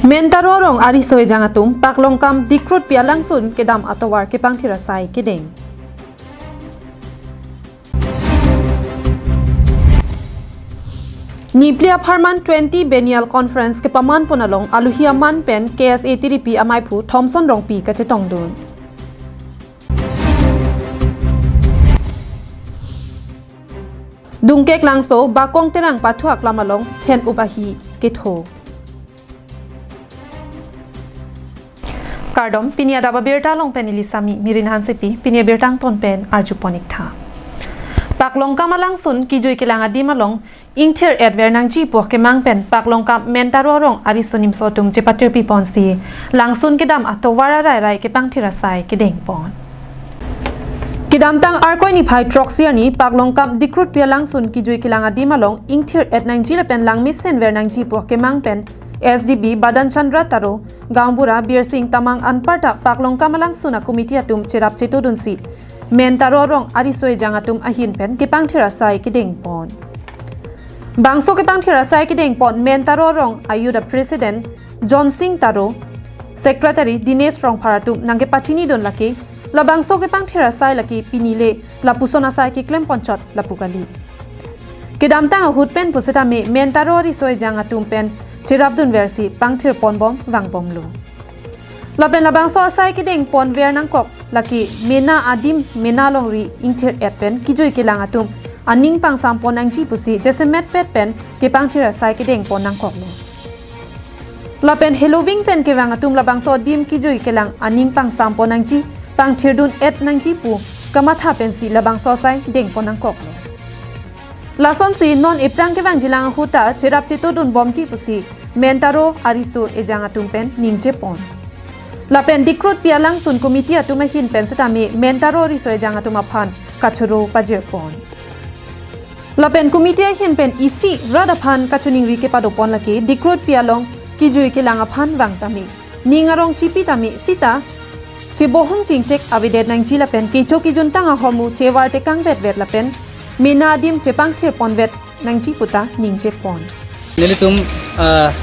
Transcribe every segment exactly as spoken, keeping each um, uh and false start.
Mentaro arong ariso ejang atum Paklongkam Dikrutpi alangsun kedam atovar kepangthir asai kedeng. Nipli apharman twenty Biennial Conference kepaman pon along alohi aman pen K S A tiripi amaiphu Thomson Rongpi kachetongdun. Dungkek Langso Bakong Terang pathu aklam along phen ubahi ketho. Kardom, pini adap abirta along pen neli Sami Mirin Hansepi, pini abirta angton pen arjupon ik tha. Paklongkam alangsun kijui kelang adim along ingthir-et ver nangji pu kemang pen Paklongkam Mentaro arong ariso nimso atum chepatirpi ponsi langsun kedam atovar arairai kepangthir asai kedeng pon. Kedamtang Arkoi niphai throksi arni Paklongkam Dikrutpi alangsun kijui kelang adim along ingthir-et nangji lapen langmesen ver nangji pu kemang pen S D B Badan Chandra Taro, Gaonbura Birsing Tamang anparta Paklongkam alangsun a-committee atum cherap chetodunsi Mentaro arong ariso ejang atum ahin pen kepangthir asai kedeng pon. Bangso kepangthir asai kedeng pon Mentaro arong a-youth a-president John Sing Taro, secretary Dinesh Rongphar atum nangkepachinidun lake, labangso kepangthir asai lake pini le lapuson asai keklem ponchot lapu kali. Kedamtang ahut pen pusitame Mentaro ariso ejang atum pen cherapdun versi pangthir ponbom vangbomlo. Lapen labangso asai kedeng pon ver nangkok lake mena adim mena longri ingthir-et pen kijui kelang atum aning pangsam pon nangji pusi jasemet pet pen kepangthir asai kedeng pon nangkoklo. Lapen heloving pen kevang atum labangso adim kijui kelang aning pangsam pon nangji, pangthirdun-et nangji pu kamatha pensi labangso asai deng pon nangkoklo. Lasonsi non ephrang kevangjilang ahut ta cherap chetodun bomji pusi Mentaro ariso ejang atum pen ningje pon. Lapen Dikrutpi alangsun committee atum ahin pen setame Mentaro ariso ejang atum aphan kachoro pajir pon. Lapen committee ahin pen isi rat aphan kachiningri kepado pon lake Dikrutpi along kijui kelang aphan vang tame, ning arong chipi tame sita chebohong chingchek avedet nangji lapen kecho kejuntang ahormu chevar tekang vetvet lapen mena adim chepangthir ponvet nangji puta ningje pon. Nelitum, ah,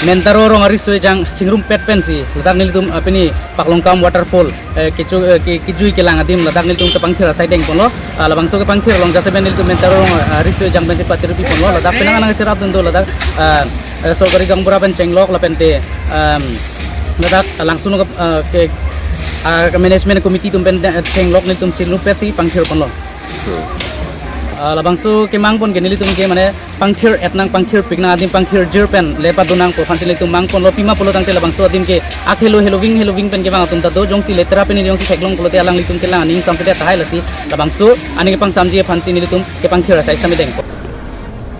Mentaro arong ariso ejang chingrum pet pensi ladak nelitum, ah, pini Paklongkam waterfall, eh, kecho, eh, ke-, kijui kelang adim ladak nelitum kepangthir asai deng ponlo. Ah, labangso kepangthir along jasemet nelitum Mentaro arong, ah, ariso ejang pensi patirpi ponlo. Ladak penang anang cherapdun do ladak, ah, eh, sorkari gaonbura pen chenglok lapen te, um, ladak langsun ke, eh, ke, ah, management committee atum pen, eh, chenglok nelitum chingrum petsi pangthir ponlo. Ah, labangso kemang pon ke nelitum ke mane pangthir-et nang pangthirpik nang adim pangthirjir pen le padun nang pu aphansi nelitum mang ponlo, pima pulo tangte labangso adim ke akhelo heloving heloving pen kevang atum ta do, jongsi letra pen jongsi theklong pulote alanglitum kelang aning sampedet tahai, lasi labangso aning kepangsamji aphansi nelitum kepangthir asai sami deng pon.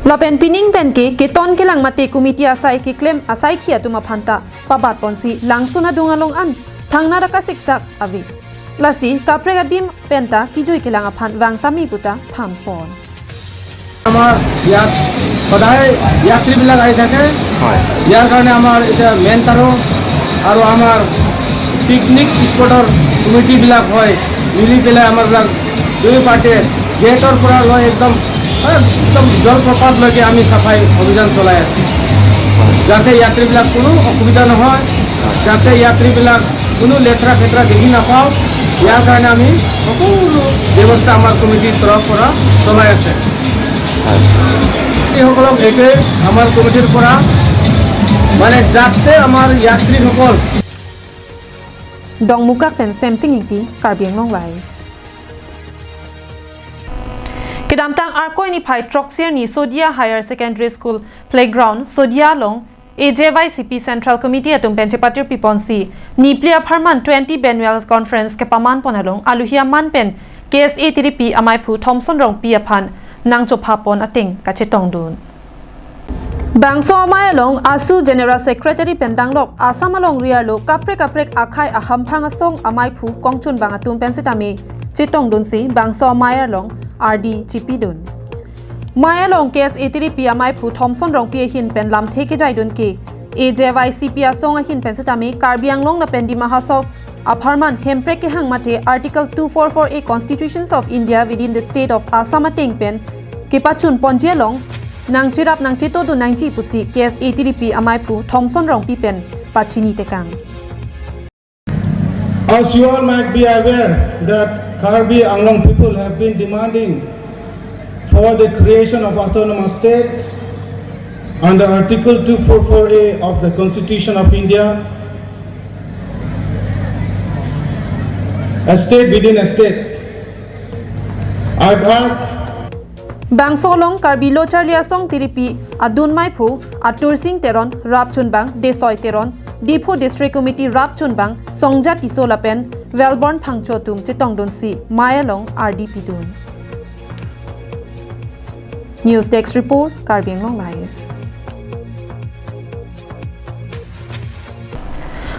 Lapen pining pen ke keton kelang mate committee asai keklem asaikhi atum aphan ta pabat ponsi langsun adung along an thangnatta kasiksak ave. Lasi kaprek adim penta kijui kelang aphan vang tame puta than pon. আমাৰ ইয়াত সদায় যাত্ৰীবিলাক আহি থাকে। হয়। ইয়াৰ কাৰণে আমাৰ এতিয়া মেণ্টাৰো আৰু আমাৰ পিকনিক স্পটৰ কমিটিবিলাক হয়, মিলি পেলাই আমাৰবিলাক দুই পাৰ্টিয়ে গেটৰ পৰা লৈ একদম, একদম জলপ্ৰপাতলৈকে আমি চাফাই অভিযান চলাই আছোঁ, যাতে যাত্ৰীবিলাক কোনো অসুবিধা নহয়, যাতে যাত্ৰীবিলাক কোনো লেতেৰা পেতেৰা দেখি নাপাওঁ, ইয়াৰ কাৰণে আমি সকলো ব্যৱস্থা আমাৰ কমিটিৰ তৰফ পৰা চলাই আছে। হয়। এইসকলক এইটোৱে আমাৰ কমিটিৰ পৰা, মানে, যাতে আমাৰ যাত্ৰীসকল Dongmukak pen Semsing Ingti, Karbi Anglong Live. Kedamtang Arkoi niphai throksi arni Sodia Higher Secondary School Playground, Sodia along A J Y C P Central Committee atum pen chepatirpi ponsi, nipli apharman twenty Biennial Conference kepaman pon along alohi aman pen K S A tiripi amaiphu Thomson Rongpi aphan nangchopha pon ateng kachetongdun. Bangso amei along ASU General Secretary pen danglok Assam alongri arlo kaprek kaprek akhei ahamphang asong amaiphu kongchunbang atum pen sitame chetongdunsi bangso amei along ardi chipidun. Mei along K S A tiripi amaiphu Thomson Rongpi ahin pen lamthe kejaidun ke A J Y C P asong ahin pen sitame Karbi Anglong lapen Dima Hasao apharman hemprek kehang mate Article two four four A Constitutions of India within the state of Assam ateng pen kepachun ponji along nangcherap nangchetodun nangji pusi K S A tiripi amaiphu Thomson Rongpi pen pachini tekang. As you all might be aware that Karbi Anglong people have been demanding for the creation of autonomous state under Article two four four A of the Constitution of India, a state within a state. I've heard Bangso along Karbi Lo Charli Asong Tiripi adun maiphu Atur Sing Teron rapchunbang Desoi Teron, Diphu District Committee rapchunbang Songja Tisso lapen Wellborn Phangcho atum chetongdunsi mei along ardi pidun. News Desk Report, Karbi Anglong Live.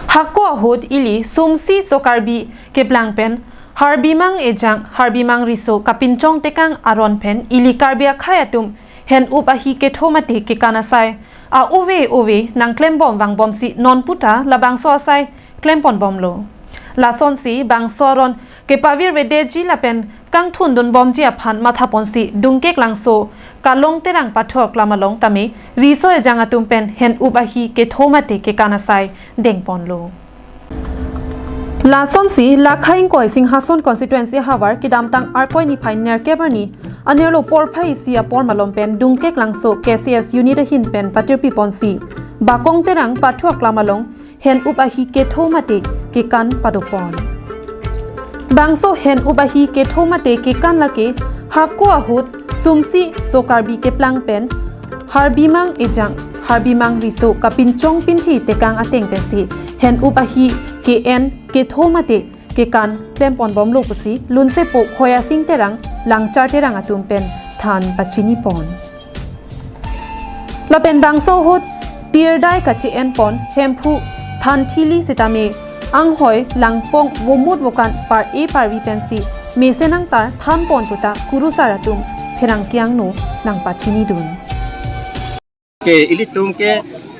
Hako ahut ili Sumsi So Karbi keplang pen Harbimang Ejang, Harbimang Riso kapinchong tekang aron pen ili Karbi akhei atum hen-up ahi ketho mate kekan asai a-ove ove nangklembom vangbomsi non puta labangso asai klemponbomlo. Lasonsi bangso aron kepavirvedetji lapen kangthundunbomji aphan mathaponsi Dungkeklangso Kalong Terang Pathor Klam along tame Riso Ejang atum pen hen-up ahi ketho mate kekan asai dengponlo. Lasonsi Lakha ingkoi Singhason constituency havar kedamtang Arkoi niphai nerkep arni anerlo porphai isi apor malom pen Dungkeklangso K C S unit ahin pen patirpiponsi Bakong Terang Pathor Klam along hen-up ahi ketho mate kekan padopon. Bangso hen-up ahi ketho mate kekan lake hako ahut Sumsi So Karbi keplang pen Harbimang Ejang, Harbimang Riso kapinchong pinthi tekang ateng pensi hen-up ahi ke-en ketho mate kekan klemponbomlo pusi lunsepo Khoya Sing Terang, Langchar Terang atum pen than pachinipon. Lapen bangso ahut tirdai kache-enpon Hemphu Thanthili sitame anghoi langpong vomut vokan par-e parvi pensi mesen angtar thanpon puta kurusar atum pherangke angno nangpachinidun. Ke ilitum ke,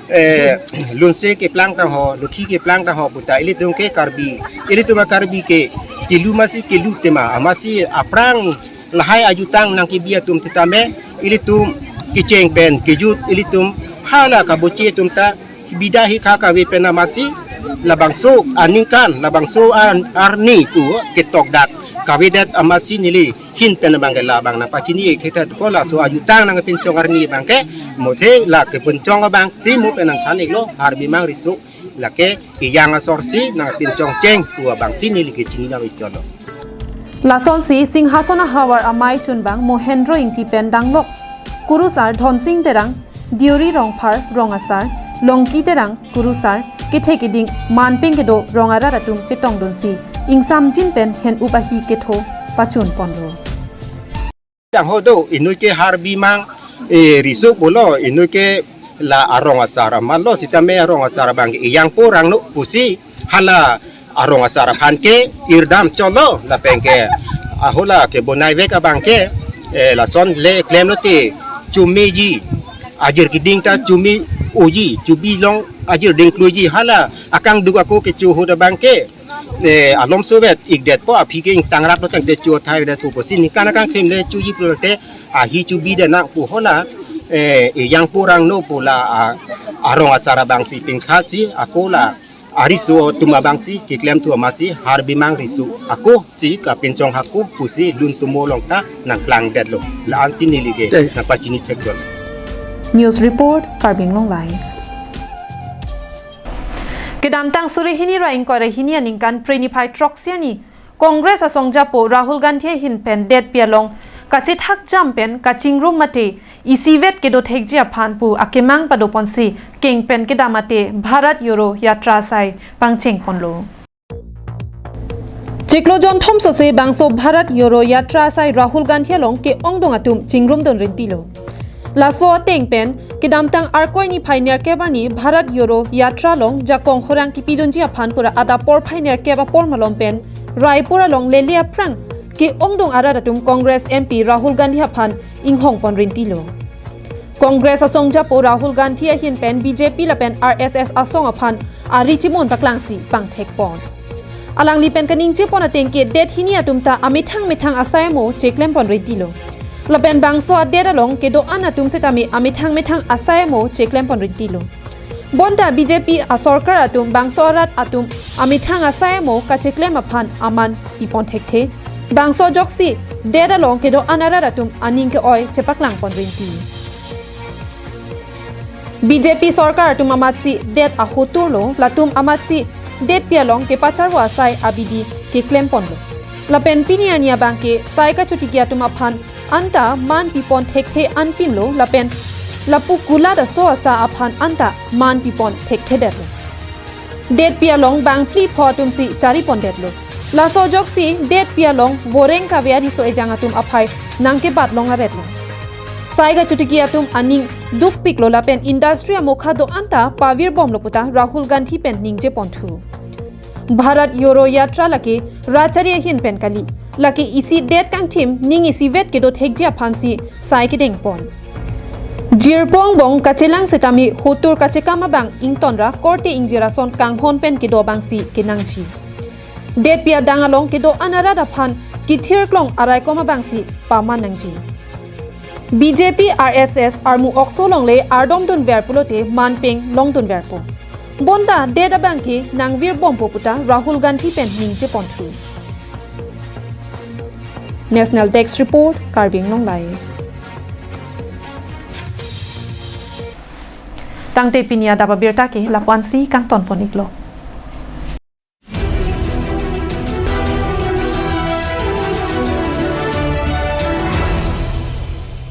eh, lunse keplang tangho, luthi keplang tangho puta ilitum ke Karbi, ilitum a-Karbi ke kelu masi kelu tema, amatsi aphrang lahai ajutang nangkebi atum sitame ilitum kecheng pen kejut ilitum hala kabochi atum ta bida hi kha kave pen amatsi labangso aningkan, labangso an-, arni pu ketok dak kavedet amatsi neli hin pen abang ke labang nangpachini thekthek ko laso ajutang nangpinchong arni abang ke mothe la kepinchong abangsi mo pen nangsan-iklo Harbimang Riso lake ejang asor si nangpinchong cheng pu abangsi neli kechinidam ikchotlo. Lasonsi Singhason ahavar amei chunbang Mohendro Ingti pen danglok kurusar Dhonsing Terang, Deori Rongphar rong asar, Longki Terang kurusar, kethe keding manpeng kedo rong arat atum chetongdunsi ingsamjin pen hen-up ahi ketho pachunponlo. Jangho do, inut ke Harbimang, eh, Riso pulo, inut ke la arong asar amatlo, sitame arong asar abang ke ejang porang no pusi hala arong asar aphan ke irdam chotlo, lapen ke ahola kebonai vek abang ke, eh, lason le klemlote chumeji, ajir keding ta chumi oji, chubi long ajir dingkluji, hala akangduk ako kecho ahut abang ke, eh, alom sovet ikdetpo aphi ke ingtangraplo tangte chu thaivedetpo pusi ningkan akangthim le chuji pulote ahi chubi de nang pu hola, eh, ejang porang no pu la, ah, arong asar abangsi pingkhasi ako la ariso atum abangsi keklemthu amatsi Harbimang Riso ako si kapinchong hako pusi lun tumo along ta nangklangdetlo. La-ansi neli ke Te. nangpachini thekdun. News Report, Karbi Anglong Live. Kedamtang suri hini ra ingkoi ra hini aningkan Phre niphai throksi arni Congress asongjapo Rahul Gandhi ahin pen detpi along kachethak jam pen kachingrum mate isivet kedo thekji aphan pu akemang padoponsi keng pen kedam mate Bharat Jodo Yatra asai pangchengponlo. Chiklo jonthom sose bangso Bharat Jodo Yatra asai Rahul Gandhi along ke-ongdung atum chingrumdun rintilo. Laso ateng pen kedamtang Arkoi niphai nerkep arni Bharat Jodo Yatra along jakong horang kipidunji aphan pura adap porphai nerkep apor malom pen Raipur along lele aphrang ke-ongdung arat atum Congress M P Rahul Gandhi aphan inghongpon rintilo. Congress asongjapo Rahul Gandhi ahin pen B J P lapen R S S asong aphan ari chimun paklangsi pangthekpon. Alangli pen kaningjepon ateng ke det hini atum ta amethang methang asai amo cheklempon rintilo. Lapen bangso adet along kedo-an atum setame amethang methang asai amo cheklempon rintilo. Bonta B J P asorkar atum bangso arat atum amethang asai amo kacheklem aphan aman pipon thekthe. Bangso ajoksi det along kedo-an arat atum aning ke-oi chepaklang pon rinti. B J P sorkar atum amatsi det ahotur lo, latum amatsi detpi along kepacharvo asai abidi keklem ponlo. Lapen pini arni abangke sai kachotiki atum aphan anta man pipon thekthe anpimlo, lapen lapu kulat aso asa aphan anta man pipon thekthedetlo. Detpi along bangphli pho atumsi chari pondetlo. Laso ajoksi detpi along voreng kave ariso ejang atum aphai nangkebat long aretlo. Sai kachotiki atum aning dukpiklo lapen industry amokha do-an ta pavirbomlo puta Rahul Gandhi pen ningje ponthu. Bharat Jodo Yatra lake rachari ahin pen kali. Lake isi det kangthim ning isivet kedo thekji aphansi sai kedeng pon. Jirpo angbong kachelang setame hotur kachekam abang ingtonra korte ingjir ason kanghon pen kedo abangsi kenangji. Detpi adang along kedo-an arat aphan kithir klong araikom abangsi paman nangji. B J P R S S armu okso longle ardom dunver pulote man peng long dunverpo. Bonta det abangke nangvirbompo puta Rahul Gandhi pen ningje ponthu. National Desk Report, Karbi Anglong Live. Tangte pini adap abirta ke lapu-ansi kangton pon-iklo.